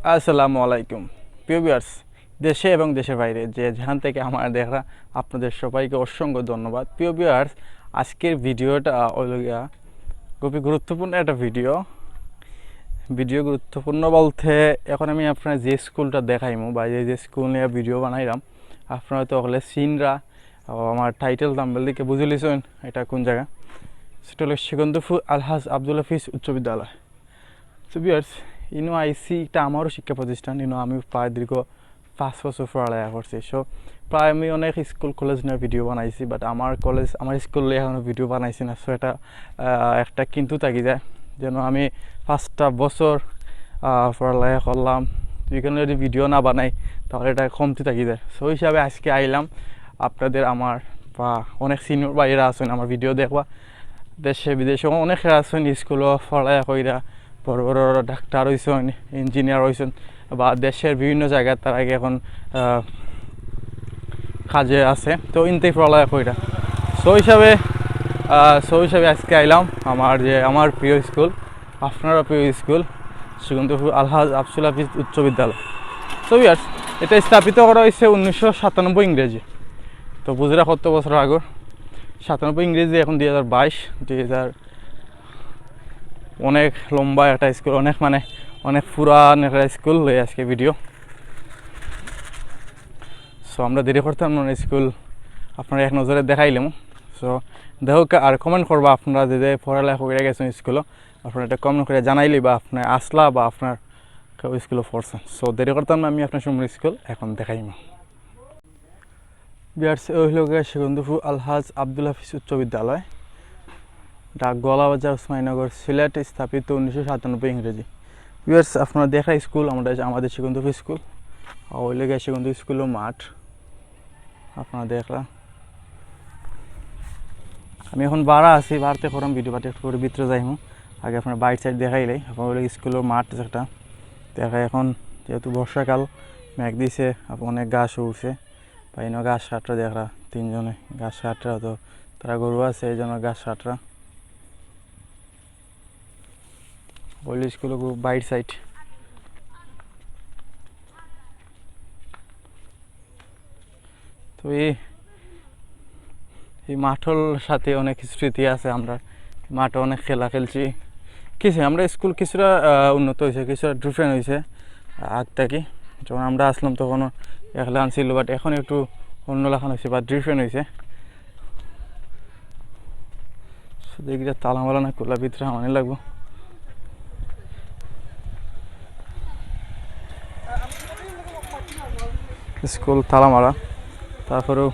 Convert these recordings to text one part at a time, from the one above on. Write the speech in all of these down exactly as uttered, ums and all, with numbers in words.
আসসালামু আলাইকুম। প্রিয় ভিউয়ার্স, দেশে এবং দেশের বাইরে যে যেখান থেকে আমার দেখরা, আপনাদের সবাইকে অসংখ্য ধন্যবাদ। প্রিয় ভিউয়ার্স, আজকের ভিডিওটা হইল গিয়া খুবই গুরুত্বপূর্ণ একটা ভিডিও। ভিডিও গুরুত্বপূর্ণ বলতে, এখন আমি আপনার যে স্কুলটা দেখাইমু বা যে যে স্কুল নিয়ে ভিডিও বানাইলাম, আপনারা তো হলে সিনরা আমার টাইটেল থাম্বনেল দেখে বুঝে লিছেন এটা কোন জায়গা। সেটা হলো সেগুনদুফু আলহাজ আব্দুল হাফিজ উচ্চ বিদ্যালয়। তো ভিউয়ার্স, ইনো আইসি, এটা আমারও শিক্ষা প্রতিষ্ঠান। ইনো আমি প্রায় দীর্ঘ পাঁচ বছর পড়ালেখা করছি। সো প্রায় আমি অনেক স্কুল কলেজ নিয়ে ভিডিও বানাইছি, বাট আমার কলেজ, আমার স্কুল নিয়ে এখনও ভিডিও বানাইছি না। সো এটা আহ, একটা কিন্তু থাকি যায়, যেন আমি পাঁচটা বছর আহ, পড়ালেখা করলাম, এখানে যদি ভিডিও না বানাই, তাহলে এটা কমতি থাকি যায়। সো হিসাবে আজকে আইলাম আপনাদের আমার বা অনেক সিনিয়র ভাইয়েরা আছেন আমার ভিডিও দেখবা, দেশে বিদেশে অনেকে আছেন স্কুলও পড়ালেখা কইরা বড় বড় ডাক্তার হইছেন, ইঞ্জিনিয়ার হইছেন, বা দেশের বিভিন্ন জায়গায় তারা গিয়ে এখন আহ, কাজে আছে। তো ইনতেই পড়ালেখা কইরা, সো হিসাবে আহ, সো হিসাবে আজকে আইলাম আমার যে আমার প্রিয় স্কুল, আপনারও প্রিয় স্কুল, সেগুনদুফু আলহাজ আব্দুল হাফিজ উচ্চ বিদ্যালয়। তো ভিউয়ার্স, এটা স্থাপিত করা হয়েছে উনিশশো সাতানব্বই ইংরেজি। তো বুঝরা কত বছর আগর, সাতানব্বই ইংরেজি, এখন দুই হাজার বাইশ, দুই হাজার, অনেক লম্বা একটা স্কুল, অনেক মানে অনেক পুরান একটা স্কুল লই আজকে ভিডিও। সো আমরা দেরি করতাম না, স্কুল আপনারা এক নজরে দেখাইলাম। সো দেখো কা-, আর কমেন্ট করবা আপনারা যে যে পড়ালেখা করে গেছেন স্কুলো, আপনারা এটা কমেন্ট করে জানাইলি বা আপনি আসলা বা আপনার কেউ স্কুলো পড়ছেন। সো দেরি করতাম না, আমি আপনার সময় স্কুল এখন দেখাইমু। ভিউয়ার্স, ওই হলো গিয়া সেগুনদুফু আলহাজ আব্দুল হাফিজ উচ্চ বিদ্যালয়, ঢাক গোয়ালাবাজার, উসমানীনগর, সিলেট, স্থাপিত উনিশশো সাতানব্বই ইংরেজি। ভিউয়ার্স, আপনারা দেখরা স্কুল, আমরা, আমাদের সেগুনদুফু স্কুল, আর ওই হলো গিয়া সেগুনদুফু স্কুলের মাঠ, আপনারা দেখরা। আমি এখন বারা আছি, বারতে করম ভিডিও, বাট একটু করে ভিতরে যাইমু। আগে আপনার বাইর সাইড দেখাইলাই, আপনার ওই স্কুলের মাঠ একটা দেখা। এখন যেহেতু বর্ষাকাল, মেঘ দিছে, আপ-, অনেক ঘাস উঠছে, বা ইনো ঘাস কাটরা দেখরা, তিনজনে ঘাস কাটরা, তো তারা গরু আছে, এই জন্য ঘাস কাটরা। ওই স্কুল বাইর সাইড। তো এই, এই মাঠর সাথে অনেক স্মৃতি আছে, আমরা মাঠে অনেক খেলা খেলছি। কিছু আমরা স্কুল কিছুটা আহ, উন্নত হয়েছে, কিছুটা ডিফারেন্ট হয়েছে আগ থাকি। যখন আমরা আসলাম তখন একলা আনছিল, বাট এখন একটু অন্য লাখান হয়েছে বা ডিফারেন্ট হয়েছে। শুধু এগুলো তালা মালা না খোলা, ভিতরে হামানি লাগবো। স্কুল তালা মারা, তারপরেও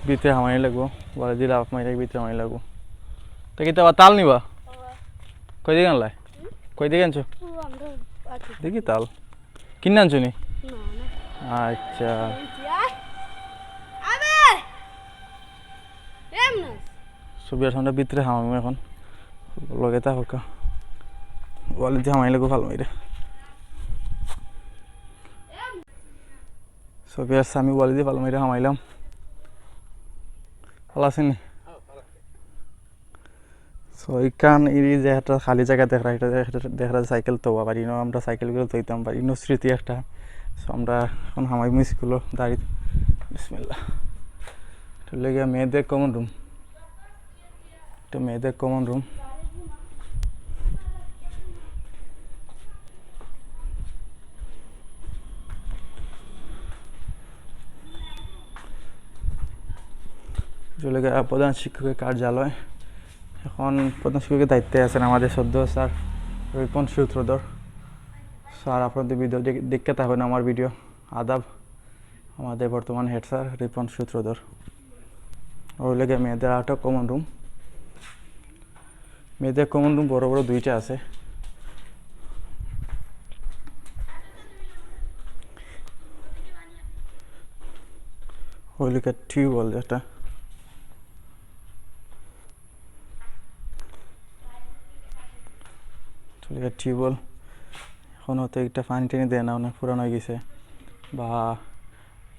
ভিতরে হামানি লাগবো। বলে দিলে আপ মাইরে ভিতরে হামানি লাগবো। তো কি তো আবার তাল নিবা? কই দিকে আনলাই? কই দিকে আনছো? দেখি তাল। কিনে আনছো নি? আচ্ছা। ছবি আর সামনে ভিতরে হামাইমু এখন। লগে তা হোকা। ওয়ালিদি হামাই লাগবো ফাল মাইরে। ছবি আর আমি ওয়ালিদি ফাল মাইরে হামাইলাম। ভালো আছেন নি? সো এইখান এই যে একটা খালি জায়গা দেখরা, এটা দেখ-, এটা দেখরা সাইকেল তো আবার ইনো আমরা সাইকেলগুলো থইতাম, বা ইনো স্মৃতি একটা। সো আমরা এখন হামাইমু স্কুলো দাঁড়িয়ে। বিসমিল্লাহ। এটা লেগে মেয়েদের কমন রুম, এটা মেয়েদের কমন রুম। চলে গেল প্রধান শিক্ষকের কার্যালয়। এখন প্রধান শিক্ষকের দায়িত্বে আছেন আমাদের সদ্য স্যার রিপন সূত্রধর। স্যার, আপনাদের ভিডিও দেখ-, দেখতে থাকবেন আমার ভিডিও। আদাব, আমাদের বর্তমান হেড স্যার রিপন সূত্রধর। ওই লেগে মেয়েদের আরেকটা কমন রুম। মেয়েদের কমন রুম বড় বড় দুইটা আছে। ওই লেগে টিউবওয়েল একটা। চলে গেছে টিউবওয়েল। এখন হয়তো একটা পানি টানি দেয় না, অনেক পুরান হয়ে গেছে। বা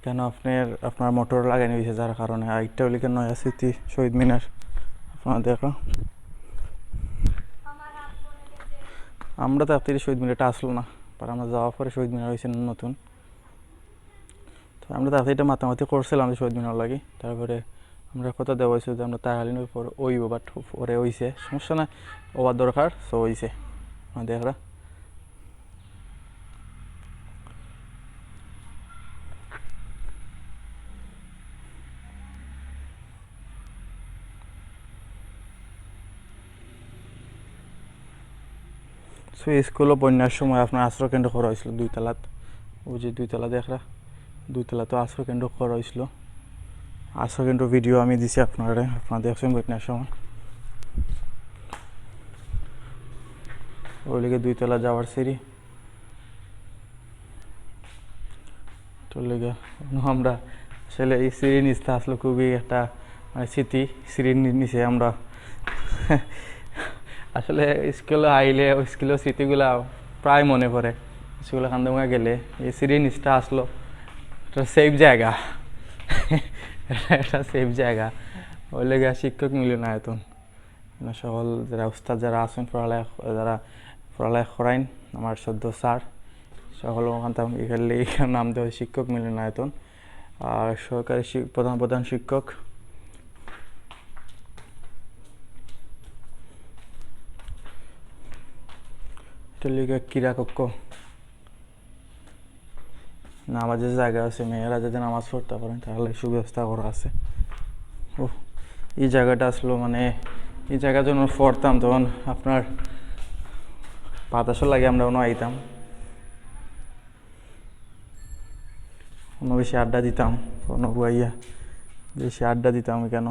কেন আপনার, আপনার মোটর লাগানো হয়েছে, যার কারণে। আর একটা হইলে কেন নয়া স্মৃতি শহীদ মিনার, আপনারা দেখো। আমরা তো আপনার শহীদ মিনারটা আসলো না, পরে আমরা যাওয়ার পরে শহীদ মিনার অইছে নতুন। তো আমরা তার সাথে এটা মাতামাতি করছিলাম যে শহীদ মিনার লাগি, তারপরে আমরা কথা দেওয়া অইছিল যে আমরা তারাহালিনর পর অইবো, but পরে অইছে, সমস্যা নাই, অওয়ার দরকার, so অইছে। মানে দেখরা। So, স্কুলো বন্যার সময় আপনার আশ্রয় কেন্দ্র করা অইছিল দুই তলাত, ওই যে দুই তলা দেখরা, দুই তলাত আশ্রয় কেন্দ্র করা অইছিল। আশ্রয় কেন্দ্র ভিডিও আমি দিছি আপনারে, আপনারা দেখছেন বন্যার সময়। ওই লিগে দুই তলা যাওয়ার সিঁড়ি। তো লেগে আমরা আসলে এই সিঁড়ির নিচটা আসলে খুবই একটা, মানে, স্মৃতি। সিঁড়ির নি-, নিচে আমরা আসলে স্কুলে আইলে ওই স্কুলের স্মৃতিগুলা প্রায় মনে পড়ে। স্কুলে কান্দুঙ্গা গেলে এই সিঁড়ির নিচটা আসলো একটা সেফ জায়গা। একটা সেফ জায়গা। ওই লেগে শিক্ষক মিলনায়তন। মানে সকল যারা উস্তাদ যারা আছেন, পড়ালেখা, যারা পড়ালেখা করাইন, আমার সদ্য স্যার, সকল ওখান থেকে এখানে, এখানে নাম দেওয়া হয় শিক্ষক মিলনায়তন। আর সহকারী শিক-, প্রধান, প্রধান শিক্ষক, এটা লিগে ক্রীড়া কক্ষ। নামাজের জায়গা আছে, মেয়েরা যদি নামাজ পড়তে পারেন তাহলে সুব্যবস্থা করা আছে। ও, এই জায়গাটা আসলে, মানে, এই জায়গা যখন পড়তাম তখন আপনার বাতাসও লাগে, আমরা অনো আইতাম, অনো বেশি আড্ডা দিতাম, অনো বইয়া বেশি আড্ডা দিতাম কেন।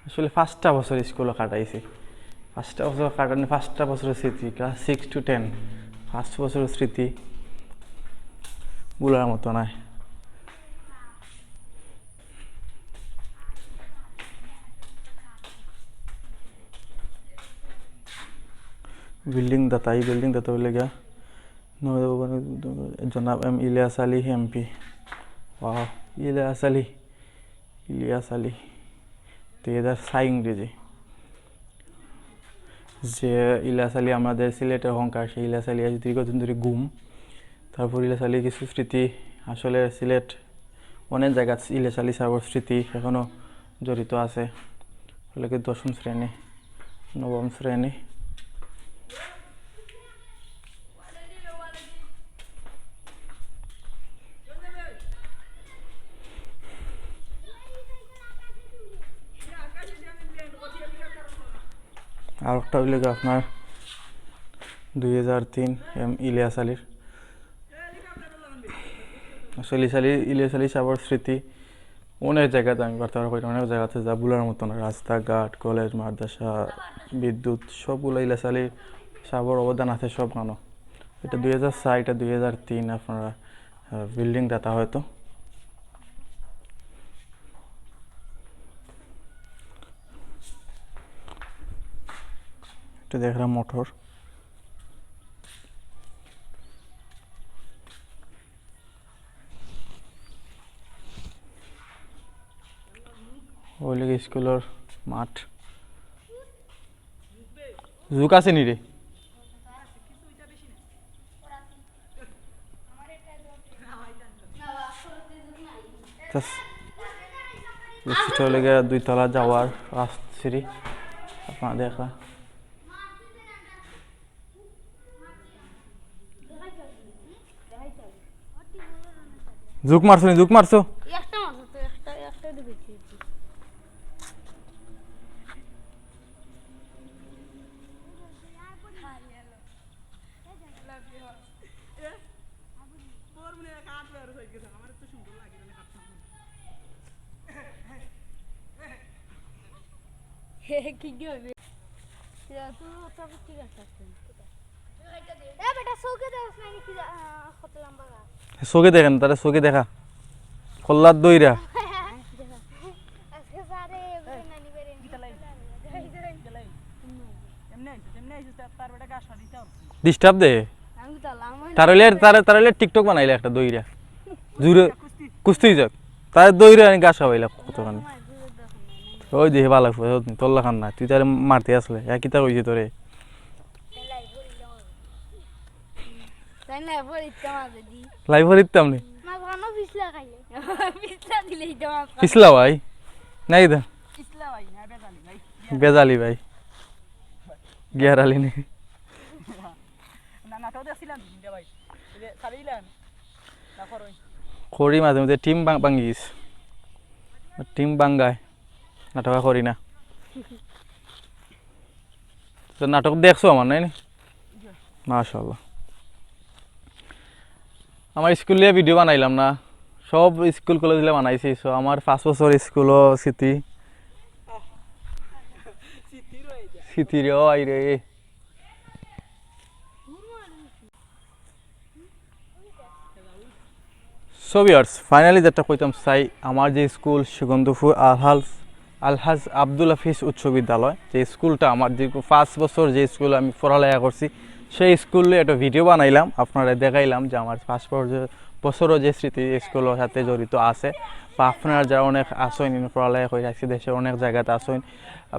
আসলে পাঁচটা বছর স্কুলে কাটাইছি, পাঁচটা বছর কাটানি, পাঁচটা বছরের স্মৃতি, ক্লাস সিক্স টু টেন, পাঁচ বছরের স্মৃতি ভুলার মতো নয়। বিল্ডিং দাতা, এই বিল্ডিং দাতা অইলে গিয়া জনাব এম ইলিয়াস আলী এমপি। ওয়াও, ইলিয়াস আলী, ইলিয়াস আলী। তো এদের সাইং যে, যে ইলিয়াস আলী আমাদের সিলেটের অহংকার, সেই ইলিয়াস আলী আজ দীর্ঘদিন ধরে গুম। তারপর ইলিয়াস আলীর কিছু স্মৃতি, আসলে সিলেট অনেক জায়গা ইলিয়াস আলী সাহেবের স্মৃতি এখনও জড়িত আছে। অইলে গিয়া দশম শ্রেণী, নবম শ্রেণী। আর একটা অইলে গিয়া আপনার দুই হাজার তিন এম ইলিয়াস আলীর। আসলে ইলিয়াস আলী, ইলিয়াস আলী সাহেবের স্মৃতি অনেক জায়গাতে আমি বার্তা করি, অনেক জায়গাতে যা ভুলার মতো না, রাস্তাঘাট, কলেজ, মাদ্রাসা, বিদ্যুৎ, সবগুলো ইলিয়াস আলী সাহেবের অবদান আছে সব গানো। এটা দুই হাজার চার, এটা দুই হাজার তিন, আপনারা, আহ, বিল্ডিং দাতা হয়তো। এটা দেখরা মোটর। অইলে গিয়া স্কুলর মাঠ। জুক আছে নি রে? তো, এটা অইলে গিয়া দুই তলা যাওয়ার রাস্তা সিঁড়ি। আপনারা দেখরা। জুক মারছো নি, জুক মারছো? একটা মাত্র তো, একটা, একটা ঢুকেছি। কি কি হবে? তুই ওটা ঠিক আছে। এ বেটা, চোখে দেখছ না নি কি, আহ, কত লম্বা গাছ? চোখে দেখেন, তারে চোখে দেখা। কল্লার দইরা। আজকে স্যারে এগুলো না নিবে রে। ডিস্টার্ব দে। আমি তো লাম-, তার অইলে, তার, তার অইলে TikTok বানাইলে একটা দইরা। জুরে কুস্তি যাক। তার দইরা আমি গাছ খাওয়াইলা কতখানি। ওই দেখি বালা ফুয়া, তোর লাখান না। তুই তারে মারতে আসলে। এক কিতা কইছে তোরে? তাই না, এবার ইচ্ছা মাঝে দি। লাইভর ইত্তাম নি। মাঝখানো পিছলা খাইলে। পিছলা দিলে ইটা মাঝখানো। পিছলা ভাই। নাই দা। পিছলা ভাই, না, বেজালি ভাই। বেজালি ভাই। গিয়ার আলি নি। না, নাটক দেখছিলাম, জিন্দা ভাই। এই যে, ছাড়িলাম। না, করো। করি মাঝে মাঝে টিম ভাঙি গেছে। টিম ভাঙ্গায়। নাটক করি না। তো নাটক দেখছো আমার, নাই নি? মাশাআল্লাহ। আমার স্কুল নিয়ে ভিডিও বানাইলাম না, সব স্কুল কলেজ নিয়ে বানাইছি। সো আমার পাঁচ বছর স্কুলও স্মৃতি, স্মৃতিরও আইরে। সো ভিউয়ার্স, ফাইনালি যেটা কইতাম চাই, আমার যে স্কুল সুগন্ধপুর আলহাজ আলহাজ আব্দুল হাফিজ উচ্চ বিদ্যালয়, যে স্কুলটা আমার দীর্ঘ পাঁচ বছর যে স্কুলে আমি পড়ালেখা করছি, সেই স্কুলে একটা ভিডিও বানাইলাম, আপনারা দেখাইলাম যে আমার পাঁচ বছর, বছরও যে স্মৃতি স্কুলের সাথে জড়িত আছে। বা আপনারা যারা অনেক আছেন, পড়ালেখা করে আসছে, দেশের অনেক জায়গাতে আছেন,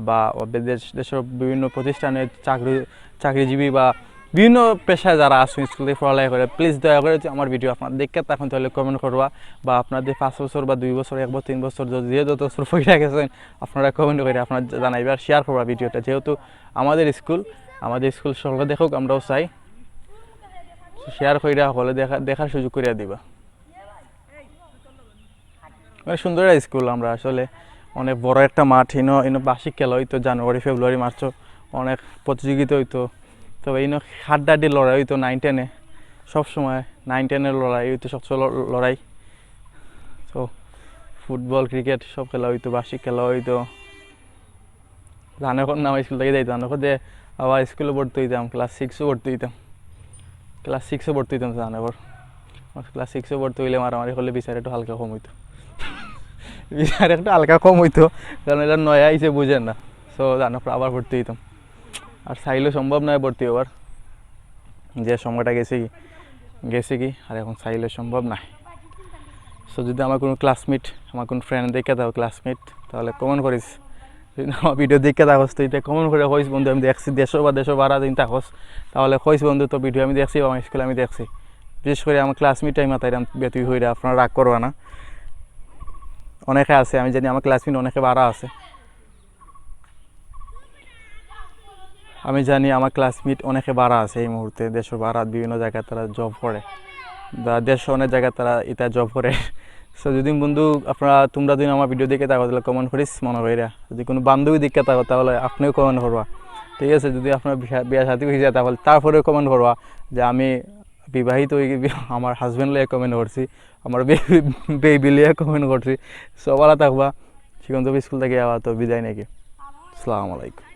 বা দেশ দেশের বিভিন্ন প্রতিষ্ঠানে চাকরি চাকরিজীবী বা বিভিন্ন পেশায় যারা আছেন, স্কুল থেকে পড়ালেখা করে, প্লিজ দয়া করে যদি আমার ভিডিও আপনারা দেখে থাকেন, তাহলে কমেন্ট করবা। বা আপনাদের পাঁচ বছর বা দুই বছর, এক বছর, তিন বছর, যত- যে যত বছর পড়ে গেছেন, আপনারা কমেন্ট করে আপনারা জানাইবা আর শেয়ার করবা ভিডিওটা। যেহেতু আমাদের স্কুল, আমাদের স্কুল সকলে দেখুক, আমরাও চাই। শেয়ার করে হলে দেখা দেখার সুযোগ করে দিবা। মানে সুন্দর একটা স্কুল। আমরা আসলে অনেক বড় একটা মাঠ, ইনো ইনো বার্ষিক খেলা হইতো জানুয়ারি, ফেব্রুয়ারি, মার্চও অনেক প্রতিযোগিতা হইতো। তবে ইনো হাড্ডাহাড্ডি লড়াই হইতো নাইন টেনে, সবসময় নাইন টেনের লড়াই হইতো, সবচেয়ে ল- লড়াই। তো ফুটবল, ক্রিকেট সব খেলা হইতো, বার্ষিক খেলা হইতো। জানে কোন নাম স্কুল থেকে যাইতাম, জানে কোন যে আবার স্কুলে ভর্তি হইতাম, ক্লাস সিক্সও ভর্তি হইতাম, ক্লাস সিক্সও ভর্তি হইতাম জানে কোন। ক্লাস সিক্সও ভর্তি হইলে মারামারি করলে বিচার একটু হালকা কম হইতো। বিচার একটু হালকা কম হইতো, কারণ এটা নয়া আইছে, বুঝেন না। সো জানো আবার ভর্তি হইতাম। আর চাইলেও সম্ভব নয় ভর্তি হওয়ার, যে সময়টা গেছে কি গেছে কি আর এখন চাইলে সম্ভব নয়। সো যদি আমার কোনো ক্লাসমেট, আমার কোনো ফ্রেন্ড দেখে থাকো, ক্লাসমেট, তাহলে কমেন্ট করিস। যদি আমার ভিডিও দেখে থাকস, তুই কমেন্ট করে কইস, "বন্ধু, আমি দেখছি, দেশো বা দেশো বারা দিন থাকস।" তাহলে কইস, "বন্ধু, তো ভিডিও আমি দেখছি বা আমার স্কুলে আমি দেখছি।" বিশেষ করে আমার ক্লাসমেট আমি মাতাইলাম, বেতুই হইরা, আপনারা রাগ করবা না। অনেকে আছে, আমি জানি আমার ক্লাসমেট অনেকে বারা আছে। আমি জানি আমার ক্লাসমেট অনেকে বারা আছে এই মুহূর্তে, দেশর বারা বিভিন্ন জায়গায় তারা জব করে, বা দেশ অনেক জায়গায় তারা এটা জব করে। সো যদি বন্ধু আপনারা, তোমরা যদি আমার ভিডিও দেখে থাকো, তাহলে কমেন্ট করিস মনে কইরা। যদি কোনো বান্ধবী দেখে থাকো, তাহলে আপনিও কমেন্ট করবা, ঠিক আছে? যদি আপনার বিয়া বিয়া শাদী হয়ে যায়, তাহলে তারপরেও কমেন্ট করবা যে আমি বিবাহিত হয়ে গিয়ে আমার হাজব্যান্ড লইয়া কমেন্ট করছি, আমার বেবি লইয়া কমেন্ট করছি। সো ভালো থাকবা। সেখান থেকে স্কুল থেকে আবার তো বিদায় নাকি। আসসালামু আলাইকুম।